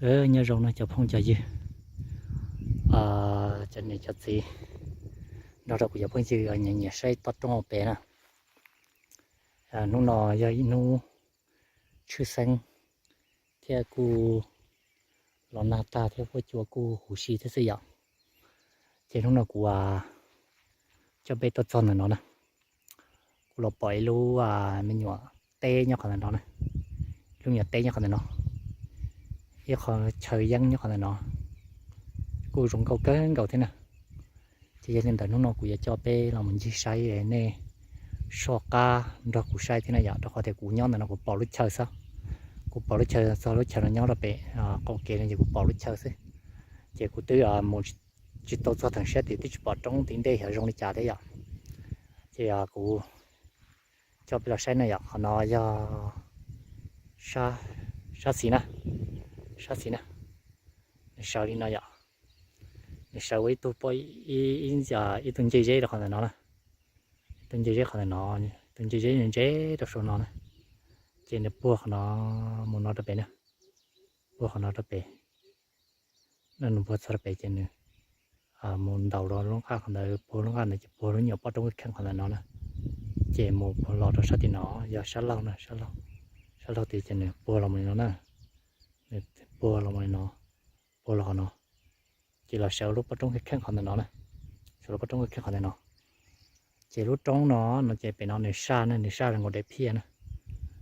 Nyob zoo no cov phooj cov ywg, cov niam cov txiv, nrog rau kuv cov phooj ywg nyiam nyiam saib toj roob hauv pes na. Hnub no yog ib hnub tshwj xeeb thiab kuj los nag tag thiab huab cua kuj huv si thiab xwb yom. Ces hnub no kuv coj peb tuaj txog ntawm no na. Kuv los pom ib lub me nyuam teb nyob qhov ntawm no na. Lub me nyuam teb nyob qhov ntawm no, ib qho chaw yeeb nyob qhov ntawm no, kuj zoo nkauj kawg nkaus thiab na. Ces yog li ntawd hnub no kuv yuav coj peb los mus ncig saib, nej soj qab nrog kuv saib thiab na yom, rau qhov tias kuv nyob ntawm no kuv pom lub chaw xwb. Kuv pom lub chaw, txog lub chaw no nyob rau pem qaum kev no ces kuv pom lub chaw xwb. Ces kuv twb mus tsis tau txog theem siab tias twb tsis pom roob tim ntej xyov zoo li cas thiab yom. Ces kuv coj peb los saib na yom, qhov no yog sab xis na, sab xis na. Nws sawv li no yom, nws sawv ua ib tug, ib tug ncej zeb rau qhov ntawm no na. Tus ncej zeb qhov ntawm no, tus ncej zeb ntse rau saum no na. Ces nws puag qhov no mus no rau pem na, puag qhov no rau pem. Nws puag txog rau pem ces nws mus ntaus rau lub nqaj qhov ntawd, puag lub nqaj ntawd ces puag lub nyuam poj roob kheej qhov ntawm no na. Ces mus puag los rau sab tim no, yog sab laug na, sab laug, sab laug tid ces nws puag los mus li no na. Nws puag los mus li no, puag los qhov no, ces los sawv lub poj roob kheej qhov ntawm no na, sawv lub poj roob kheej qhov ntawm no. Ces lub roob no, no ces pem no nws saj na, nws saj zoo nkaus daim phiaj na.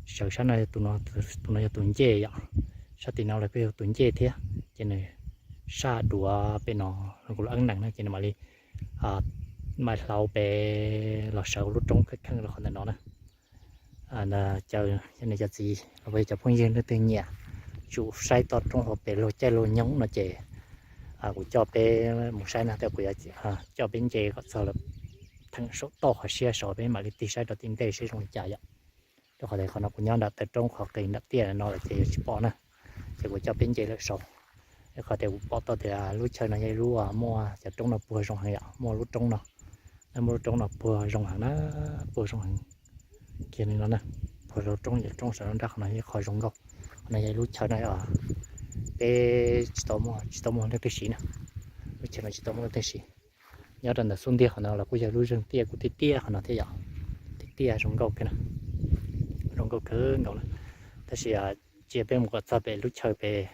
Sawv sab no, tus no yog tus ncej yom, sab tim no los kuj yog tus ncej thiab. Ces nws saj duav pem no, kuv lub eeb nees na ces nws mam li mam hlauv pem los sawv lub roob kheej qhov ntawm no na. Caw cov niam cov txiv los yog cov phooj ywg leej twg nyiam tsum saib toj roob hauv pes luag caij luag nyoog no ces kuv coj peb mus saib na, thiab kuv yuav coj peb nce kom txog lawm theem saum toj qhov siab saud peb mam li tig saib rau tim ntej seb zoo li cas yom. Rau qhov tias qhov no kuv nyob nram taw roob qhov qis nram tiaj no lawm ces yuav tsis pom na, ces kuv coj peb nce lawm saud. Rau qhov tias kuv pom tau tias lub chaw no yog ib lub muaj cov roob no puag zoo heev yom, muaj lub roob no, muaj lub roob no puag zoo heev na, puag zoo heev kiag li no na. Puag rau roob, roob saum nrab qhov no yog qhov zoo nkauj. Qhov no yog ib lub chaw no peb tsis tau muaj, tsis tau muaj leej twg siv na, lub chaw no tsis tau muaj leej twg siv. Nyob rau ntawm xub ntiag qhov no los kuj yog lub zeeg tiaj kuj tiaj tiaj qhov no thiab yom, tiaj tiaj zoo nkauj kawg na, zoo nkauj kawg nkaus na. Tab sis cia peb mus kom txog pem lub chaw pem,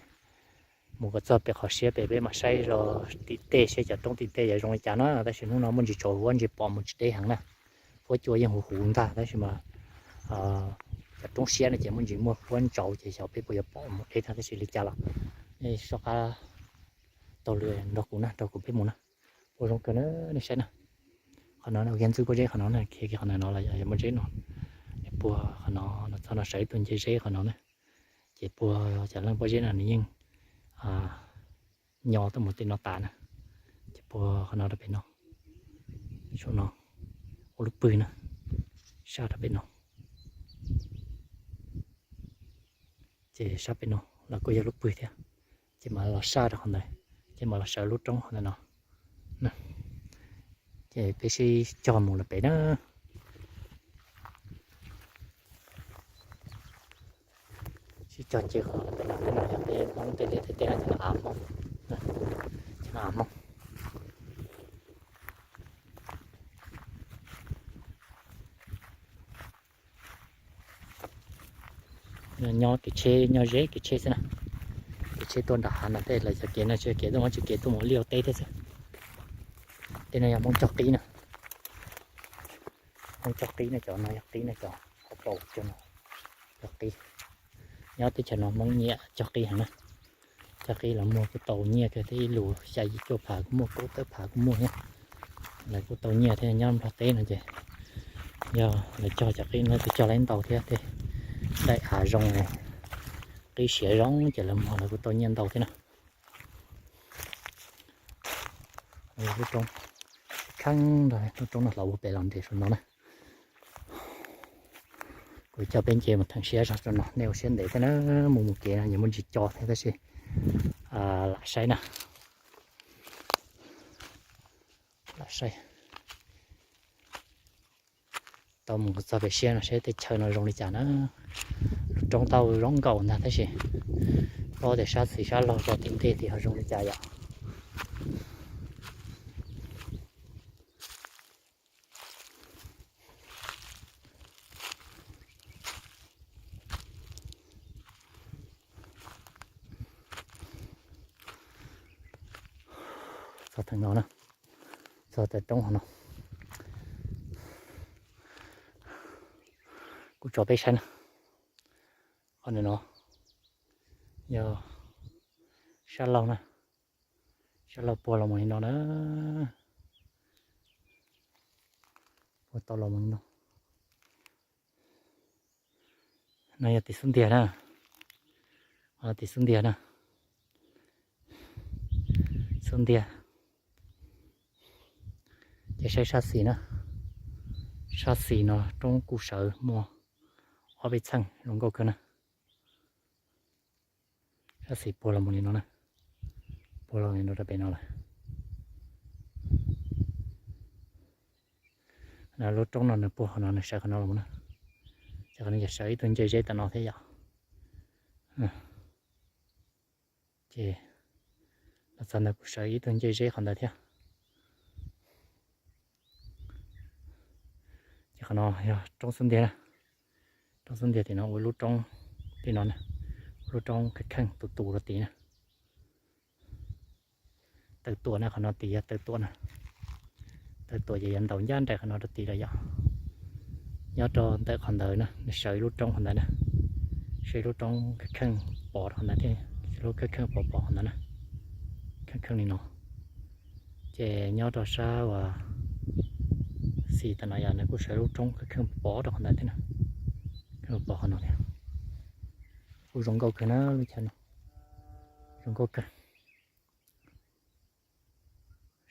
mus kom txog pem qhov siab pem peb mam saib zog tim tej seb cov roob tim tej yuav zoo li cas na. Tab sis hnub no muaj ntsis tsaus huab ntsis pom mus tsis deb heev na, huab cua yeej huv huv ntag tab sis mas cov roob siab no ces muaj ntsis muaj huab ntsaus ces xyov peb puas yuav pom mus deb tag tab sis li cas los nej soj qab taug lw nrog kuv na, nrog kuv peb mus na. Puag zoo kawg na, nej saib na. Qhov no ua kiag ntxwb pob zeb qhov no na, khiav kiag qhov ntawm no los yog pob zeb no. Puag qhov no los txog no sawv ib tug ncej zeb qhov no na. Ces puag cov leej pob zeb no nws yeej nyo tuaj mus tim no tas na. Ces puag qhov no rau pem no, saum no ua lub pwg na, sab rau pem no. Ces sab pem no los kuj yog lub pwg thiab. Ces mam los sab rau qhov ntawd, ces mam los sawv lub roob qhov ntawm no. Ces peb sib cog mus lawm pem na. Sib cog nce qhov pem no, peb no yog peb Hmoob tej liaj tej teb no ces no av Hmoob, ces no av Hmoob. Nyob kev tsheb, nyob ze kev tsheb xwb na. Kev tsheb tuaj nram hav no tej lawv cov kev no tsis yog kev tuaj, muab tsis kev tuaj mus liaj ua teb thiab xwb. Tej no yog Hmoob cog qib na. Hmoob cog qib no, cov no yog qib na, cov hauv paus cog no yog qib. Nyob teb chaws no Hmoob nyiam cog qib heev na. Cog qib los muag kuj tau nyiaj kawg thiab, ib lus xya yim cuaj phav kuj muaj, kaum tawm phav kuj muaj thiab. Lawv kuj tau nyiaj thiab, nyob Nplog teb no ces yog lawv cog cov qib no tus cog laib ntau thiab tej daim av zoo, qib siav zoo ces lawv muag lawv kuj tau nyiaj ntau thiab na. Lub roob kheeb, lub roob no hlauv ua pem los nres saum no na. Kuv coj peb nce mus theem siab zog rau no, nej ua siab ntev thiab na, mus mus kev no yuav muaj ntsis co thiab tab sis lam saib na, lam saib. Tau mus txog pem siab no seb teb chaws no zoo li cas na. Lub roob tau zoo nkaus ntag tab sis Paub tias sab xis sab laug zos tim ntej tias ho zoo li cas yom. Txog theem no na, txog tom roob hauv no. Kuv tso peb saib na. Qhov no yog sab laug na, sab laug puag los mus li no na, puag tau los mus li no. No yog tim xub ntiag na, tim xub ntiag na, xub ntiag. Ces saib sab xis na, sab xis no roob kuj sawv muaj ob peb txheej zoo nkauj kawg na. Sab xis puag los mus li no na, puag los mus li no rau pem no lawm. Lub roob no nws puag qhov no nws sawv qhov no los mus na. Ces qhov no yog sawv ib tug ncej zeb tom no thiab yom. Ces los txog ntawd kuj sawv ib tug ncej zeb qhov ntawd thiab. Ces qhov no yog roob xub ntiag na, roob xub ntiag tim no ua ib lub roob, tim no na, lub roob kheej kheej tus tus rau tid na. Taw tuam na, qhov no tid yog taw tuam na. Taw tuam ces yuav ntaus ncaj nraim qhov no rau tid lawm yom. Nyob rau ntawm qhov ntawd na nws sawv ib lub roob qhov ntawd na, sawv ib lub roob kheej kheej pov rau qhov ntawd thiab, lub kheej kheej pov pov qhov ntawd na, kheej kheej li no. Ces nyob rau sab uas xis tom no yog nws kuj sawv lub roob kheej kheej pov rau qhov ntawd thiab na, kheej pov qhov no thiab. Kuj zoo nkauj kawg na, lub chaw no zoo nkauj kawg.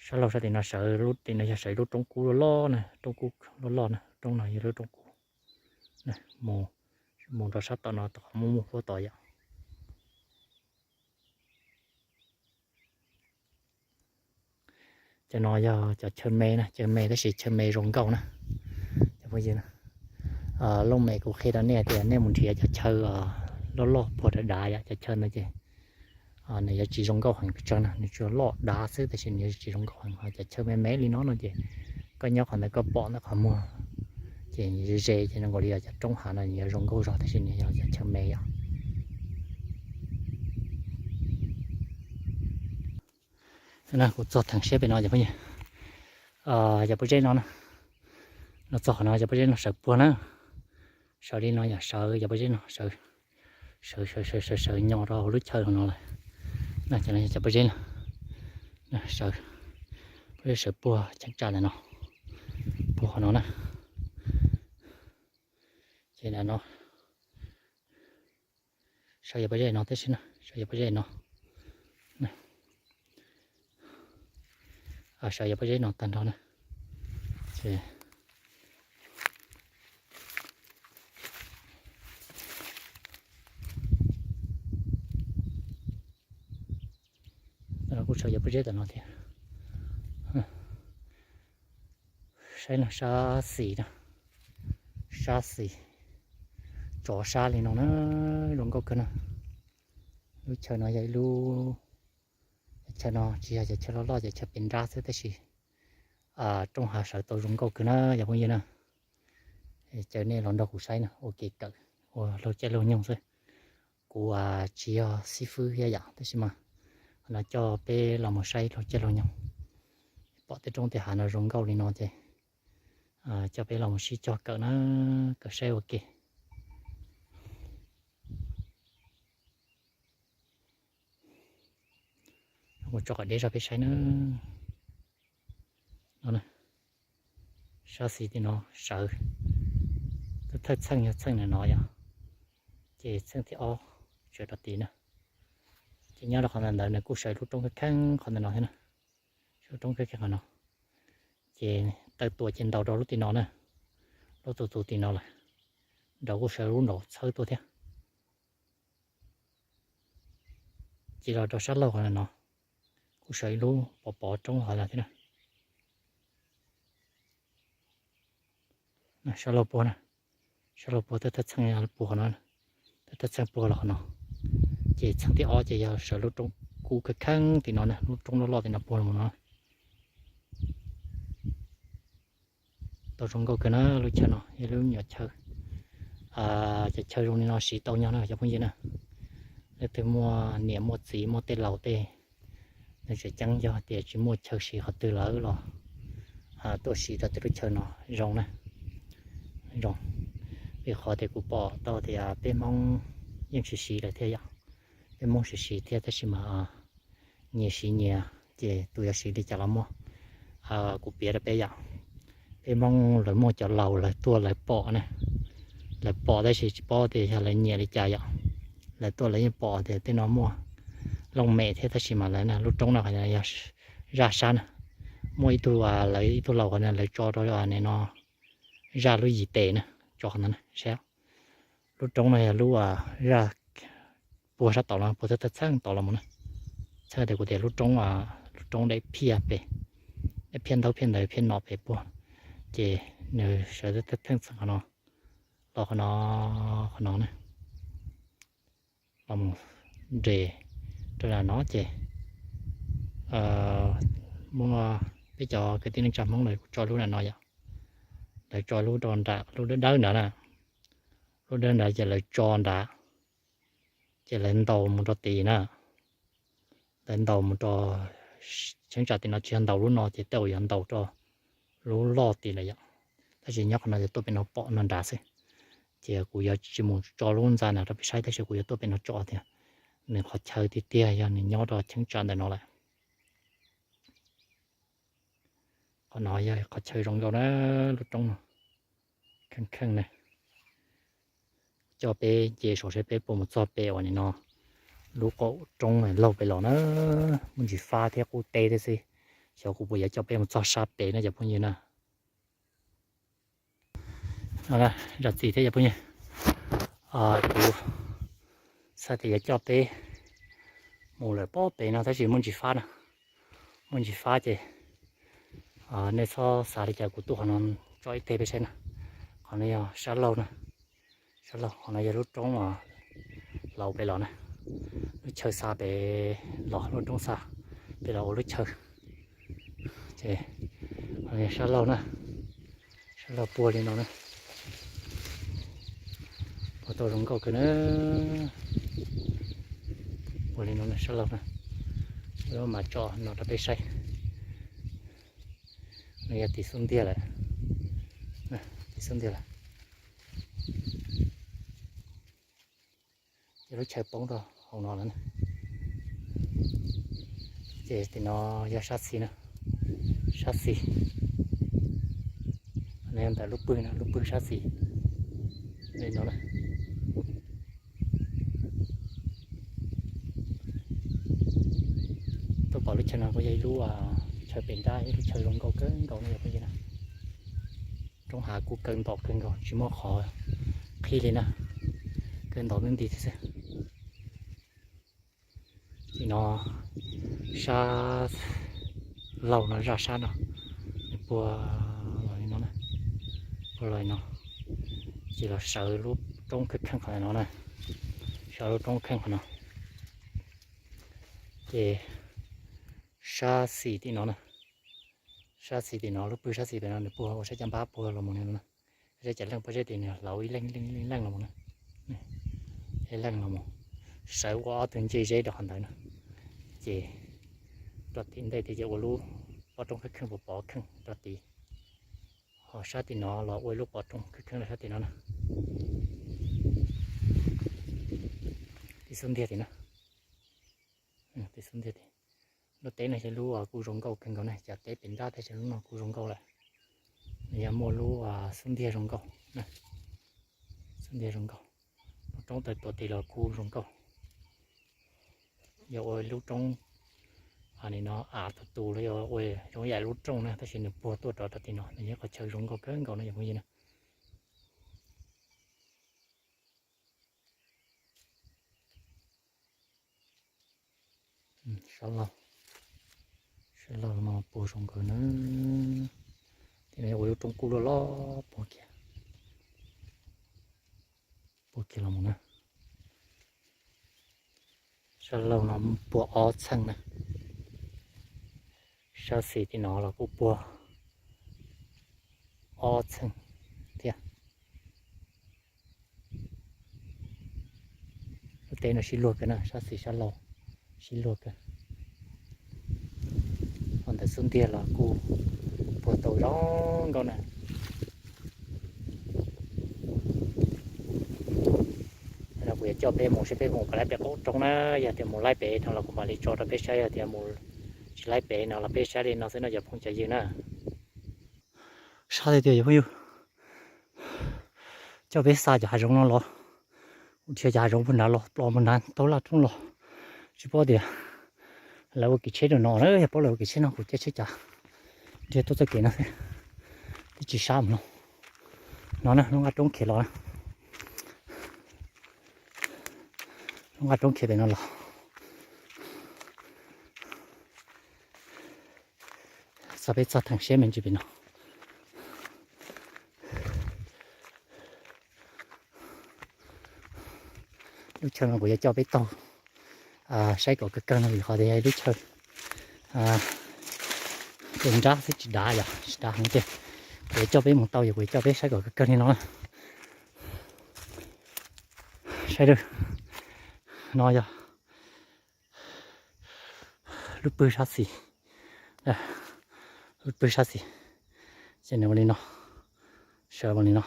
Sab laug sab tim no sawv, lub tim no yog sawv lub roob kub loj loj na, roob kub loj loj na, roob no yog lub roob kub. Mus, mus rau sab tom no tom qhov muaj muaj huab tod yom. Cov no yog cov chaw me na, chaw me tab sis chaw me zoo nkauj na. Cov phooj ywg, looj mem kuv qhia rau nej tias nej mus nrhiav cov chaw loj loj puag dav dav yom, cov chaw ntawd ces nws yuav tsis zoo nkauj heev pes tsawg na, nws tsuas loj dav xwb tab sis nws yuav tsis zoo nkauj heev. Ho cov chaw me me li no no ces koj nyob qhov ntawd koj pom ntawm qhov muag ces ze ze ces zoo nkaus li yog cov roob hav no yuav zoo nkauj zog tab sis nws yog cov chaw me yom. Kuv txog theem siab pem no cov phooj ywg, cov pob zeb no na, no txog qhov no cov pob zeb no sawv puag na, sawv li no yom, sawv cov pob zeb no sawv, sawv sawv sawv sawv nyo rau hauv lub chaw no lawm. Cov no yog cov pob zeb no, sawv, pob zeb sawv puag cheeb tsam ntawm no, puag qhov no na. Ces no sawv yog pob zeb no tib si na, sawv yog pob zeb no, sawv yog pob zeb no tag nrho na. Kuj sawv yog pob zeb tom no thiab. Saib no sab xis na, sab xis, tsov sab li no na, zoo nkauj kawg na. Lub chaw no yog ib lub, cov chaw no tsis yog cov chaw loj loj, cov chaw pem nrab xwb tab sis roob hav sawv tau zoo nkauj kawg na cov phooj ywg na. Caw nej los nrog kuv saib na, ua kev kawm, ua laug caij laug nyoog xwb. Kuv tsis yog xib fwb thiab yom, tab sis mas qhov no coj peb los mus saib laug caij laug nyoog, pom tej roob tej hav no zoo nkauj li no ces coj peb los mus sib cog kawm na, kawm saib ua ke. Mus tso qhov deb zog peb saib na. No, sab xis tim no sawv, thawj txheej yog txheej no yom, ces txheej thib ob sawv rau tim na. Ces nyob rau qhov ntawd ntawd nws kuj sawv lub roob kheej kheej qhov ntawm no thiab na, sawv lub roob kheej kheej qhov no. Ces taw tuam ces ntaus rau lub tim no na, lub tus tus tim no lawm, nraud kuj sawv lub nraud txhawb tuaj thiab. Ces los rau sab laug qhov no, kuj sawv ib lub pov pov roob qhov no thiab na. Sab laug puag na, sab laug puag thawj thawj txheej puag qhov no, thawj thawj txheej puag los qhov no. Ces txheej thib ob ces yog sawv lub roob kub kheej kheej tim no na, lub roob loj loj tim no puag los no. Tau zoo nkauj kawg na, lub chaw no yog lub nyuam chaw, cov chaw zoo li no siv tau nyob na cov phooj ywg na. Leej twg muaj niam muaj txiv muaj tej laus tej, nws tseem ceeb yog tias tsis muaj chaw siv qhov twg lawm los tuaj siv rau tej lub chaw no zoo na, zoo. Vim qhov tias kuv pom tau tias peb Hmoob yeej tsis siv lawm thiab yom, peb Hmoob tsis siv thiab tab sis mas nyias siv nyias, ces tus yuav siv li cas los muaj. Kuv piav rau peb yom, peb Hmoob lawv muaj cov laus lawv tuaj lawv pom na, lawv pom tab sis tsis paub tias yog lawv nyiam li cas yom. Lawv tuaj lawv yeej pom tias tej no muaj looj mem thiab tab sis mas lawv na, lub roob no yog zaj sab na, muaj ib tug, lawv ib tug laus qhov no lawv tso rau no zaj lub yim tes na, tso qhov no na saib. Lub roob no yog lub zaj puag sab tod los puag thawj thawj txheej tod los mus na. Txheej tias kuv tias lub roob, lub roob daim phiaj pem, daim phiaj ntaub phiaj ntawv phiaj no pem puag, ces nws sawv thawj thawj txheej txheej qhov no los qhov no, qhov no na, los mus nres rau nram no ces muaj peb cov kwv tij neej tsa Hmoob lawv kuj tso lub nram no yom. Lawv tso lub rau nram lub dawb dawb nrad na, lub dawb nrad ces lawv tso nrad, ces lawv ntaus mus rau tid na. Lawv ntaus mus rau cheeb tsam tim no tsis yog ntaus lub no ces tej zaum yuav ntaus rau lub loj tid lawm yom. Tab sis nyob qhov no ces tuaj pem no pom no nrad xwb. Ces kuv yuav tsis mus tso lub ntxa nrad rau peb saib tab sis kuv yuav tuaj pem no tso tias nws qhov chaw tiag tiag yog nws nyob rau cheeb tsam ntawm no lawm. Qhov no yog qhov chaw zoo nkauj na, lub roob no kheej kheej na. Coj peb nce saum seb peb puas mus txog pem uas nim no lub qaum roob laug pem los na. Muaj ntsis fab thiab qub teb thiab xwb, xyov kuv puas yuav coj peb mus txog sab pem no cov phooj ywg na. Zam txim thiab cov phooj ywg, kuv xav tias yuav coj peb mus lawm pob pem no tab sis muaj ntsis fab na. Muaj ntsis fab ces nej txhob xav li cas, kuv tuaj qhov no tso ib teg peb saib na. Qhov no yog sab laug na, sab laug, qhov no yog lub roob laug pem los na. Lub chaw xa pem los, lub roob xa pem los ua lub chaw. Ces qhov no yog sab laug na, sab laug puag li no na. Puag tau zoo nkauj kawg na. Puag li no na sab laug na. Lub mas tso no rau peb saib. No yog tim xub ntiag lawm, tim xub ntiag lawm. Ces lub chaw poob rau hauv no lawm na. Ces tim no yog sab xis na, sab xis. No yog ntawm lub pwg no, lub pwg sab xis li no na. Tuaj pom lub chaw no kuj yog ib lub chaw pem nrab, ib lub chaw zoo nkauj kawg nkaus no yog phooj ywg na. Roob hav kuj kaw ntom kawg nkaus, tsis muaj qhov qhib li na, kaw ntom nti nti thiab xwb. Tim no sab laug no, zaj sab no, nws puag los li no, puag los li no, ces los sawv lub roob kheej kheej qhov no na, sawv lub roob kheej qhov no. Ces sab xis tim no na, sab xis tim no, lub pwg sab xis pem no nws puag ua saib caj npab puag los mus li no na. Saib cov leej pob zeb tim nws hlauv ib leeg leej leej los mus na, ib leeg los mus, sawv ua ob tug ncej zeb rau qhov ntawd na. Ces rau tim ntej tid ces ua lub pov roob kheej kheej pov pov kheej rau tid. Ho sab tim no los ua ib lub pov roob kheej kheej rau sab tim no na. Tim xub ntiag tim no, tim xub ntiag tim. Lub teb no yog lub kuj zoo nkauj kawg nkaus na, cov teb pem nrab tab sis lub no kuj zoo nkauj lawm. Nws yog muaj lub xub ntiag zoo nkauj, xub ntiag zoo nkauj. Lub roob taw tuav tim los kuj zoo nkauj. Yog ua lub roob, nim no av tus tus los yog ua zoo ib yam lub roob na, tab sis nws puag tuaj rov rau tim no, nws yog qhov chaw zoo nkauj kawg nkaus no yog phooj ywg na. Sab laug, sab laug no puag zoo nkauj na. Tim no ua lub roob kuj loj loj puag kiag, puag kiag los mus na. Sab laug no puag ob txheej na, sab xis tim no los kuj puag ob txheej thiab. Lub teb no sib luag kawg na, sab xis sab laug sib luag kawg. Ho ntawm xub ntiag los kuj puag tau zoo nkauj na. Kuv yuav coj peb mus saib peb mus pem lawv pem qaum roob na, yog tias mus laib pem no los kuv mam li tso rau peb saib, yog tias mus tsis laib pem no los peb saib li no xwb no cov phooj cov ywg na. Sab tiag tiag cov phooj ywg, coj peb xa cov hav zoov no los, kuv dhia cov hav zoov puag nrad los plos puag nrad tau laj roob los, tsis paub tias lawv ua kev tsheb rau no na, yog paub lawv ua kev tsheb no kuv caij tsheb cas dhia tuaj txoj kev no xwb, twb tsis sab mus no. No na lub nqaj roob khiav los na, lub nqaj roob khiav pem no los. Txog peb txog theem siab me ntsis pem no. Lub chaw no kuv yuav coj peb taug saib kom kawg kawg no vim qhov tias yog lub chaw tus nrab xwb tsis dav yom, tsis dav heev ces kuv yuav coj peb mus tau, yog kuv yuav coj peb saib kom kawg kawg li no na. Saib, no yog lub pwg sab xis, lub pwg sab xis, ces nws ua li no, sawv ua li no,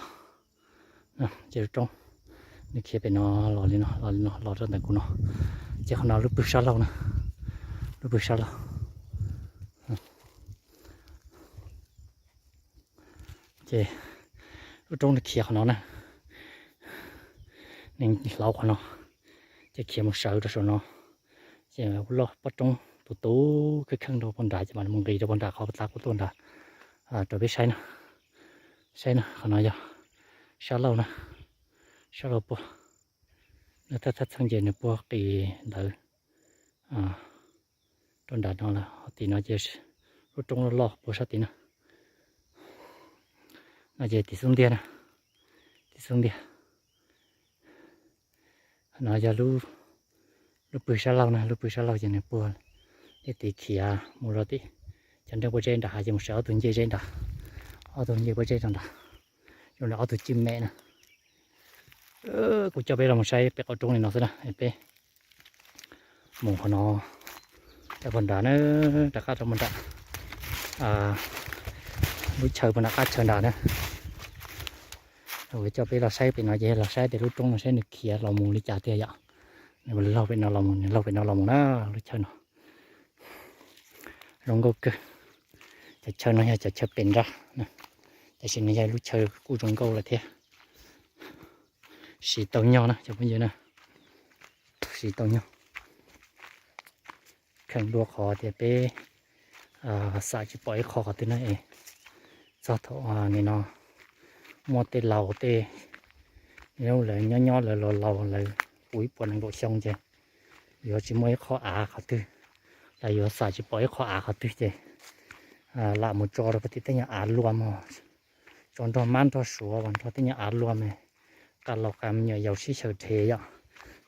ces lub roob nws khiav pem no los li no, los li no los rau ntawm kuv no, ces qhov no lub pwg sab laug na, lub pwg sab laug. Ces lub roob nws khiav qhov no na, nws hlauv qhov no, ces khiav mus sawv rau saum no, ces loj pob roob tus tus kheej kheej rau puag nrad ces mam mus nqis rau puag nrad qhov tav kuv tuaj nrad rau peb saib na. Saib na, qhov no yog sab laug na, sab laug puag, thaj thaj txheej ces nws puag qis ntawd rau nram no lawm, ho tim no ces lub roob loj loj puag sab tim na. No ces tim xub ntiag na, tim xub ntiag. No yog lub pwg sab laug na, lub pwg sab laug ces nws puag tim khiav mus rau tim cov nreej pob zeb nram hav ces mus sawv ob tug ncej zeb nrad, ob tug ncej pob zeb rau nrad, zoo li ob tug cwj mem na. Kuv coj peb los mus saib pem qaum roob li no xwb na, peb mus qhov no, rau puag nrad na, rov qab rau puag nrad, lub chaw puag nram qab chaw nrad na. Kuv coj peb los saib pem no ces los saib tias lub roob no saib nws khiav los mus li cas tiag yom. Nws laug pem no los mus, nws laug pem no los mus na, lub chaw no zoo nkauj kawg. Cov chaw no yog cov chaw pem nrad, tab sis nws yog lub chaw kuj zoo nkauj lawm thiab. Siv tau nyog na cov phooj ywg na, siv tau nyog. Kheev dua qhov tias peb xam tsis pom ib qho qhov twg na es txog thaum nim no muaj tej laus tej, lawv nyob nyob lawv laus laus lawv puv ib puas nees nkaum xyoo ces yuav tsis muaj ib qho av qhov twg, los yuav xam tsis pom ib qho av qhov twg ces lam mus tso rau puag tim tej nyuag av luam mog, tso nrog mab nrog suav uas nrog tej nyuag av luam mas qas laus qas me nyuam yaus sib xyaw rhe yom,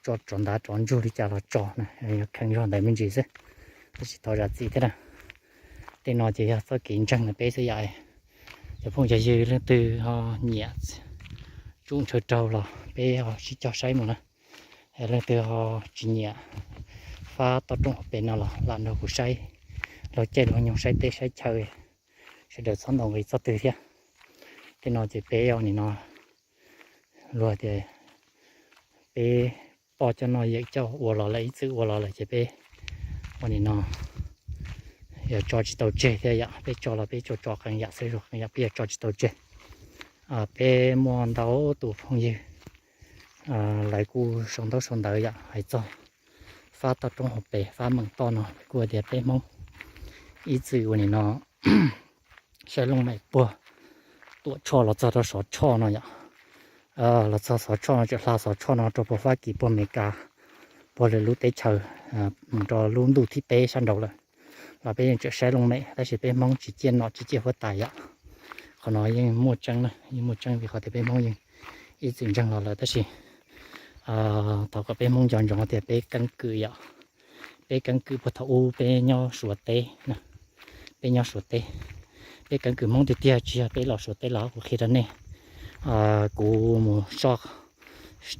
tso rov ntav rov ntsug li cas los tso na, kheev zog ntawd me ntsis xwb, tab sis thov zam txim thiab na. Tej no ces yog txoj kev ntseeg ntawm peb xwb yom. Cov phooj cov ywg leej twg ho nyiam tsum ntshaw raug los peb ho sib cog saib mus na. Leej twg ho tsis nyiam fab toj roob hauv pes no los lam nrog kuv saib, los caij los nyoog saib teb saib chaw, sawv daws txhob ntaus nqi txoj twg thiab. Tej no ces peb ua nim no luag tias peb poj coj noj yawm coj ua los lawm ib txwm ua los lawm ces peb ua nim no yog tso tsis tau tseg thiab yom, peb tso los peb tsuas tso qee yam xwb, qee yam peb yog tso tsis tau tseg. Peb muaj ntau tus phooj ywg lawv kuj sau ntaub sau ntawv yom hais txog fab toj roob hauv pes, fab meem toj no kuj tias peb Hmoob ib txwm ua nim no saib looj mem puag Tuam Tshoj los txog rau Xov Tshoj no yom. Los txog Xov Tshoj no tseem hla Xov Tshoj no rau puag Fab Kis puag Amelikas puag lwm lub teb chaws mus rau lub ntuj thib peb sab nraud lawm. Los peb yeej tseem saib looj mem tab sis peb Hmoob tsis ciaj nom tsis ciaj huab tais yom. Qhov no yeej muaj tseeb na, yeej muaj tseeb vim qhov tias peb Hmoob yeej ib txwm ntseeg los lawm tab sis thov kom peb Hmoob nco ntsoov tias peb keeb kwm yom. Peb keeb kwm puag thaum ub peb nyob Suav teb, peb nyob Suav teb, peb keeb kwm Hmoob tiag tiag tsis yog peb los Suav teb los kuv qhia rau nej. Kuv mus soj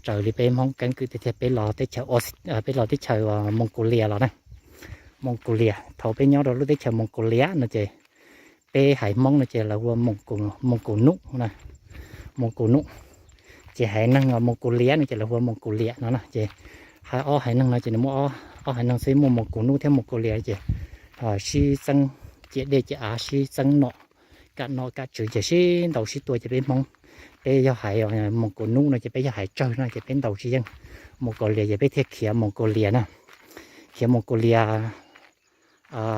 raws li peb Hmoob keeb kwm tiag tiag peb los teb chaws, peb los teb chaws Mongolia los na. Mongolia, thaum peb nyob rau lub teb chaws Mongolia no ces peb haiv Hmoob no ces lawv hu ua Mos Kus Nuj na, Mos Kus Nuj. Ces haiv neeg Mongolia no ces lawv hu ua Mongolia no na. Ces haiv ob haiv neeg no ces nws muaj ob haiv neeg xwb, muaj Mos Kus Nuj thiab Mongolia ces sib txeeb ciam dej ciam av, sib txeeb nom, kam nom kam tswv ces sib ntaus sib tua ces peb Hmoob, peb yog haiv Mos Kus Nuj no ces peb yog haiv tsawg no ces peb ntaus tsis yeej Mongolia ces peb thiaj khiav Mongolia na, khiav Mongolia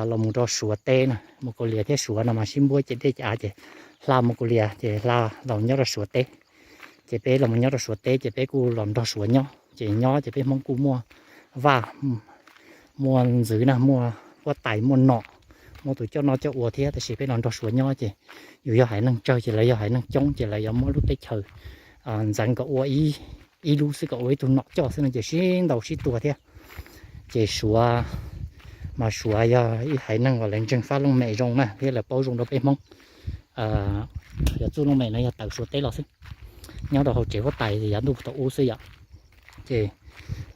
los mus rau Suav teb na. Mongolia thiab Suav no mas sib npuab ciam dej ciam av ces hla Mongolia ces hla los nyob rau Suav teb. Ces peb los mus nyob rau Suav teb ces peb kuj los nrog Suav nyob ces nyob ces peb Hmoob kuj muaj vaj, muaj ntxwv na, muaj huab tais, muaj nom, muaj tus coj noj coj ua thiab. Tab sis peb los nrog Suav nyob ces yus yog haiv neeg tsawg ces lawv yog haiv neeg coob ces lawv yuav muab lub teb chaws ntxeev kom ua ib lub xwb, kom ua ib tug nom coj xwb no ces sib ntaus sib tua thiab. Ces Suav mas Suav yog ib haiv neeg uas lawv ntseeg fab looj mem zoo na thiab lawv paub zoo rau peb Hmoob. Yog txuj looj mem no yog tawm Suav teb los xwb, nyob rau hauv tsev huab tais yav ntuj thaum ub xwb yom. Ces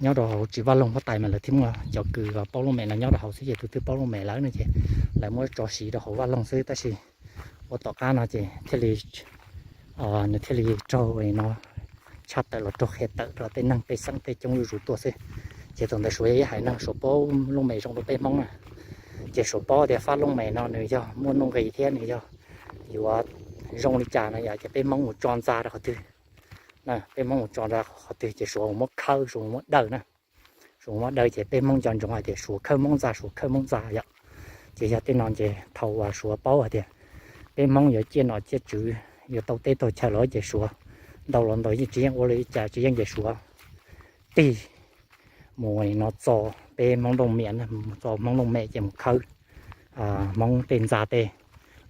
nyob rau hauv tsev vaj loog huab tais mas lawv thiaj muaj cov kws paub looj mem no nyob rau hauv xwb ces tus twg paub looj mem lawm no ces lawv muab tso siv rau hauv vaj loog xwb. Tab sis ua tom qab no ces thiaj li nws thiaj li raug no tshaj tawm los raug qhia tawm rau tej neeg tej xeem tej coob zuj zus tuaj xwb. Ces thaum ntawd Suav yog ib haiv neeg Suav paub looj mem zoo rau peb Hmoob na. Ces Suav paub tias fab looj mem no nws yog muaj nuj nqis thiab nws yog yuav zoo li cas no yom, ces peb Hmoob mus tso ntxa rau qhov twg, peb Hmoob mus tso ntxa qhov twg ces Suav mus muab khawb, Suav mus muab daws na. Suav mus muab daws ces peb Hmoob nco ntsoov hais tias Suav khawb Hmoob ntxa, Suav khawb Hmoob ntxa yom. Ces yog tej no ces thaum uas Suav paub hais tias peb Hmoob yuav ciaj nom ciaj tswv, yuav tau teb tau chaw lawm ces Suav ntaus los ntaus yeej tsis yeej ua li cas tsis yeej ces Suav tig mus no txo peb Hmoob looj mem, mus txo Hmoob looj mem ces mus khawb Hmoob tej ntxa tej,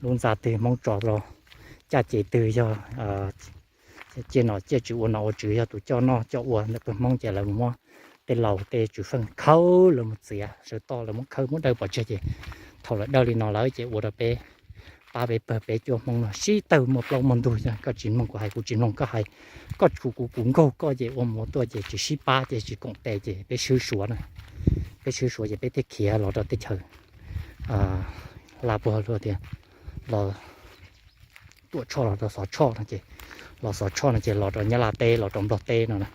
lub ntxa twg Hmoob tso los, caj ces twg yog ciaj nom ciaj tswv ua nom ua tswv yog tus coj noj coj ua ntawm peb Hmoob ces lawv mus muab tej laus tej tswv feej khawb lawv mus txiav sawv toj, lawv muab khawb muab daws pov tseg ces thaum lawv daws li no lawm ces ua rau peb pab peb pawg peb cuab Hmoob no sib tawg muaj plaub muaj ntug. Koj tsis mloog kuv hais, kuv tsis mloog koj hais, koj kuv, kuv nkaug koj ces ua mus tuaj ces tsis sib pab ces tsis koom tes ces peb swb Suav na. Peb swb Suav ces peb thiaj khiav los rau teb chaws Hla puag luag tias los Tuam Tshoj los rau Xov Tshoj no ces, los Xov Tshoj no ces los rau Nyab Laj teb los rau Nplog teb no na.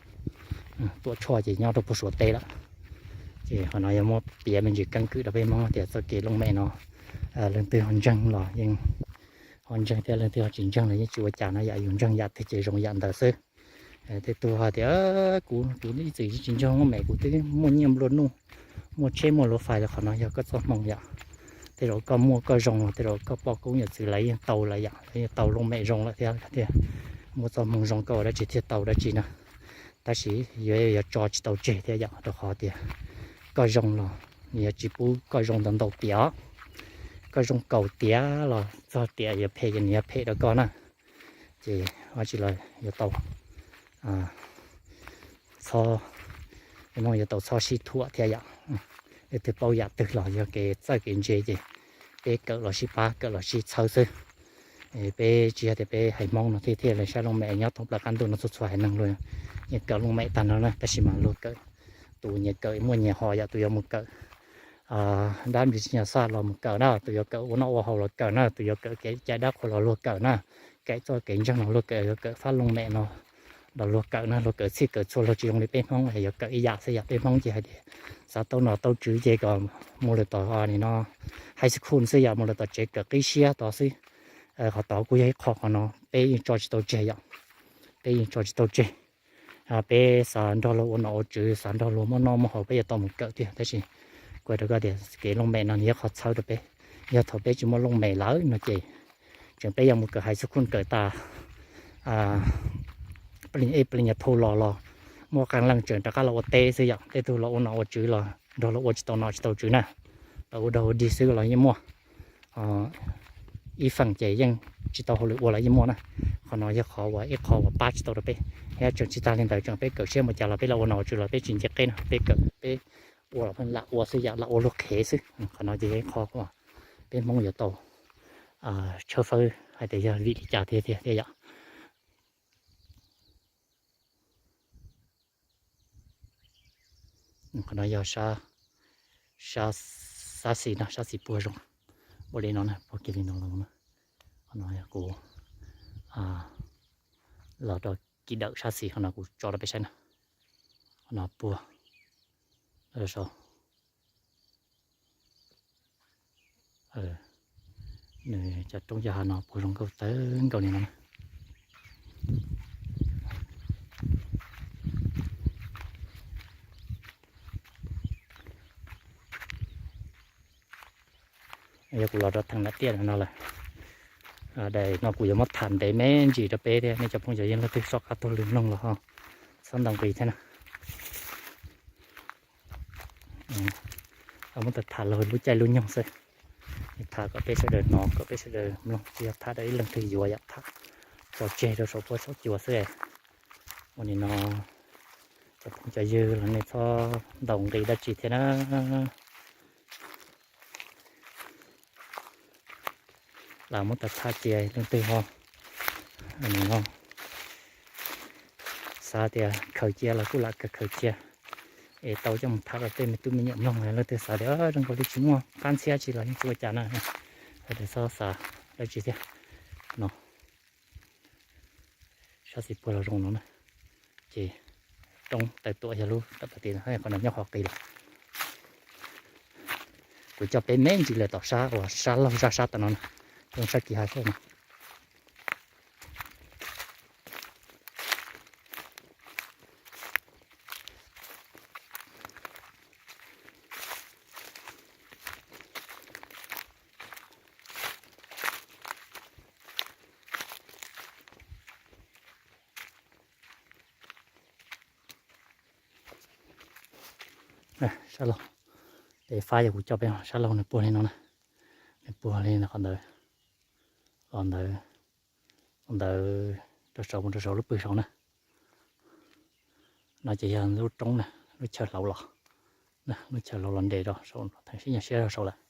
Tuam Tshoj ces nyob rau puag Suav teb lawm. Ces qhov no yog muab piav me ntsis keeb kwm rau peb Hmoob tias txoj kev looj mem no leej twg ho ntseeg los yeej ho ntseeg thiab, leej twg ho tsis ntseeg los yeej tsis ua cas no yom, yus ntseeg yam twg ces zoo yam ntawd xwb. Tej tug hais tias kuv, kuv ib txwm tsis ntseeg looj mem, kuv twb muaj nyiaj nplua nuj, muaj tsheb muaj luv fais los, qhov no yog koj txoj hmoo yom. Tej zaum koj muaj koj zoo los tej zaum koj poj koob yawm txwv lawv yeej tau lawm yom, lawv yeej tau looj mem zoo lawm thiab tias muaj txoj hmoo zoo koj ua dab tsi thiaj tau dab tsi na. Tab sis yuav, yuav tso tsis tau tseg thiab yom, rau qhov tias koj zoo los nws yuav tsis pub koj zoo ntau ntau tiam os. Koj zoo kaum tiam los txog tiam yuav phem ces nws yuav phem rau koj na. Ces dab tsi los yuav tau txhob, yuav tau txhob sib thuam thiab yom. Leej twg paub yam twg los yog kev txawj kev ntse ces peb kawm los sib pab, kawm los sib txhawb xwb. Peb tsis yog tias peb haiv Hmoob no thiaj thiaj li saib looj mem, nyob thoob plaws qab ntuj no txhua txhua haiv neeg luag yeej kawm looj mem tag nrho na, tab sis mas luag kawm, tus nyias kawm muaj nyias ho yom, tus yuav mus kawm dab npis nyas xaj los mus kawm na, tus yuav kawm ua noj ua haus los kawm na, tus yuav kawm kev cai dab qhuas los luag kawm na, kawm txoj kev ntseeg los luag kawm, yuav kawm fab looj mem no los luag kawm na, luag kawm txhij kawm txhua, luag tsis zoo li peb Hmoob yuav kawm ib yam xwb yom. Peb Hmoob ces hais tias xav tau nom tau tswv ces kom mus lawm tom no high school xwb yom, mus lawm tom tsev kawm qib siab tod xwb. Qhov tod kuj yog ib qho, qhov no peb yeej tso tsis tau tseg yom, peb yeej tso tsis tau tseg. Peb xav nrog luag ua nom ua tswv, xav nrog luag muaj noj muaj haus peb yuav tau mus kawm tiag, tab sis kuv hais rau koj tias kev looj mem no nws yog qhov txhawb rau peb. Yog thaum peb tsis muaj looj mem lawm no ces tseem peb yuav mus kawm high school kawm tas plig ej plig nyas thaum los los muaj qee leej tseem rov qab los ua teb xwb yom. Tej tug los ua nom ua tswv los nrog luag ua tsis tau nom tsis tau tswv na, los ua dog ua dig xwb los yeej muaj. Ib feem ces yeej tsis tau hauj lwm ua los yeej muaj na. Qhov no yog qhov uas ib qho uas pab tsis tau rau peb. Thiab tseem tsis tag li ntawd, tseem peb kawm siab npaum cas los peb los ua nom ua tswv los peb tsis nce qeb na, peb kawm peb ua los pheej lam ua xwb yom, lam ua luag qhev xwb. Qhov no ces yog ib qho peb Hmoob yuav tau tshawb fawb hais tias yog vim li cas tiag tiag thiab yom. Qhov no yog sab, sab xis no, sab xis puag zoo, ua li no na, puag kiag li no los na. Qhov no yog kuv los rau kis dawm sab xis, qhov no kuv tso rau peb saib na. Qhov no puag saud. Nws cov roob cov hav no puag zoo nkauj tawv nkaus li no na. Yog kuv los rau theem nram tiaj no lawm, daim no kuv yuav muab tham ntev me ntsis rau peb thiab nej cov phooj cov ywg leej twg soj qab tuaj lwm mloog los ho txhob ntaus nqi thiab na. Muab tham tham los lub caij lub nyoog xwb, tham kom peb sawv daws hnov, kom peb sawv daws mloog, tsis yog tham rau ib leeg twg yuav yom, tham tso tseg rau saum huab saum cua xwb. Ua li no cov phooj cov ywg los nej txhob ntaus nqi dab tsi thiab na. Lam muab tham tham cia leej twg ho xav tias khaws cia los kuj lam khaws khaws cia es tau coj mus tham rau tej me tub me nyuam mloog. Leej twg xav tias zoo nkaus li tsis muaj qab ntxhiab tsi los yeej tsis ua cas na, txhob xav dab tsi thiab no. Sab xis puag los zoo no na, ces roob Taw Tuam yog lub tom tim no, qhov no nyob qhov qis lawm. Kuv coj peb me ntsis lawm tom sab uas sab laug zaj sab tom no na, roob sab kis hav sab no. Sab laug, peb fab yog kuv coj peb, sab laug nws puag li no na, nws puag li qhov ntawd, los ntawd, ntawd rau saud mus rau saud lub pwg saud na. No ces yog lub roob na, lub chaw hlauv los, lub chaw hlauv los nres rau saud, theem sib nyuag siab rau saud lawm.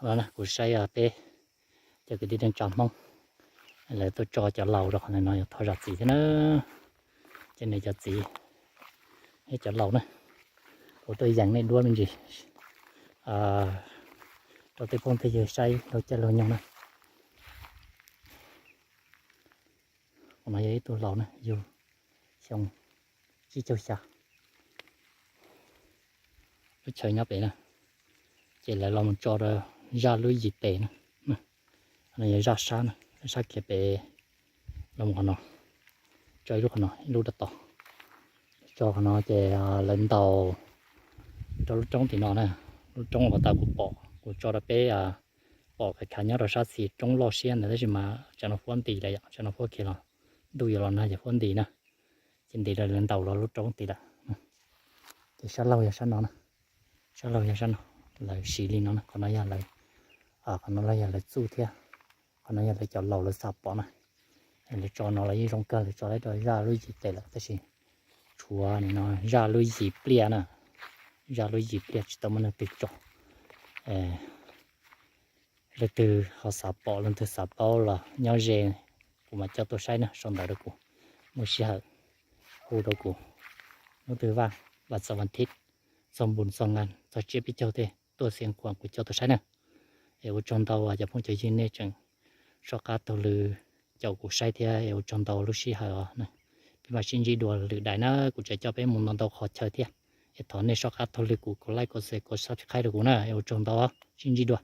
Qhov no kuv saib peb cov kwv tij neej tsa Hmoob, lawv tuaj tso cov laus rau qhov no yog thov zam txim thiab na. Ces nej cov txiv, nej cov laus na, kuv tuaj yees nej duab me ntsis rau tej phooj tej ywg saib laug caij laug nyoog na. Qhov no yog ib tug laus na, yug xyoo tsib caug xya. Lub chaw nyob pem na, ces lawv los mus tso rau zaj lub yim tes na. Qhov no yog zaj sab na, sab kiag pem los mus qhov no, tso ib lub qhov no, ib lub rau tod. Tso qhov no ces lawv ntaus rau lub roob tim no na. Lub roob uas tas kuv pom, kuv tso rau peb pom khav khav nyob rau sab xis roob loj siab ntawd tab sis mas tsam no huab nti lawm yom, tsam no huab kiag los ntuj yuav los nag ces huab nti na. Ces nti lawv ntaus los lub roob tid lawm. Ces sab laug yog sab no na, sab laug yog sab no, lawv siv li no na. Qhov no yog lawv, qhov no los yog lawv txuj thiab, qhov no yog lawv cov laus lawv xav pom na. Lawv tso no los yeej zoo kawg, lawv tso tau rau zaj lub yim tes lawm tab sis tshuav nim no zaj lub yim pliaj na. zaj lub yim pliag tsis tau muaj neeg twg tso. Leej twg ho xav pom leej twg xav paub los nyob ze, kuv mam coj tuaj saib na, sau ntawv rau kuv, muaj sij hawm hu rau kuv, hnub twg vaj, vaj txog vas thiv, txog npus txog ngas txog tsiab peb caug tej tuaj xia nquas kuv coj tuaj saib na. Es ua tsaug ntau cov phooj cov ywg nej tseem soj qab taug lw caum kuv saib thiab es ua tsaug ntau lub sij hawm os. Peb mam sib ntsib dua lwm daim na, kuv tseem coj peb mus ntau ntau qhov chaw thiab. Es thov nej soj qab taug lw kuv, kom like, kom share, kom subscribe rau kuv na, es ua tsaug ntau, sib ntsib dua.